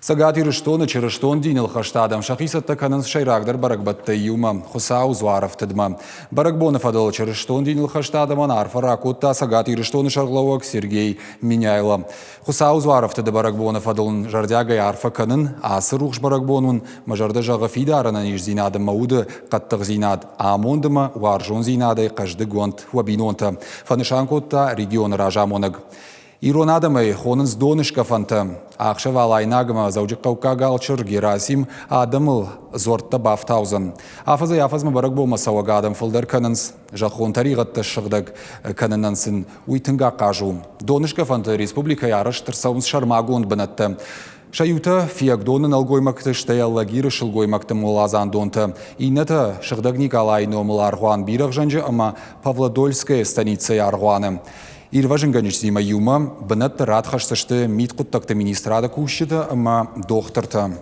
Цӕгат Ирыстоны чырыстон диныл хӕст адӕм сӕхи цӕттӕ кӕнынц сӕйрагдӕр бӕрӕгбӕттӕй иумӕ Хуыцауы дзуарӕфтыдмӕ. Бӕрӕгбоны фӕдыл чырыстон диныл хӕст адӕмӕн арфӕ ракодта Цӕгат Ирыстоны сӕргълӕууӕг Сергей Меняйло. Хуыцауы дзуарӕфтыды бӕрӕгбоны фӕдыл ын зӕрдиагӕй арфӕ кӕнын, ацы рухс бӕрӕгбон уын мӕ зӕрдӕ зӕгъы фидар ӕнӕниздзинад ӕмӕ уды хъӕддыхдзинад, амонд ӕмӕ уарзондзинадӕй хъӕздыг уӕнт уӕ бинонтӕ, фӕнысан кодта регионы разамонӕг. Ирон адӕмӕй хонынц доныскъӕфӕнтӕ. Ӕхсӕв Алайнаг ӕмӕ Дзӕуджыхъӕуккаг алчыр Герасим адӕмыл дзуӕрттӕ бафтаудзӕн. Афӕдзӕй-афӕдзмӕ бӕрӕгбонмӕ цӕуӕг адӕм фылдӕр кӕнынц. Зӕххон тӕригъӕдтӕ ссыгъдӕг кӕнынӕн сын уый тынг ахъаз у. Доныскъӕфӕнты республикӕйы арӕзт ӕрцӕуынц сӕрмагонд бынӕттӕ. Сӕ иутӕ Фиагдоны нӕлгоймӕгты, стӕй Алагиры сылгоймӕгты моладзандонтӕ, иннӕтӕ Сыгъдӕг Никъалайы номыл аргъуан Бирӕгъзӕнджы ӕмӕ Павлодольская станицӕйы аргъуаны. Ирвӕзынгӕнджытимӕ иумӕ бынӕтты рад хӕсдзысты мидхъуыддӕгты министрады кусджытӕ ӕмӕ дохтыртӕ.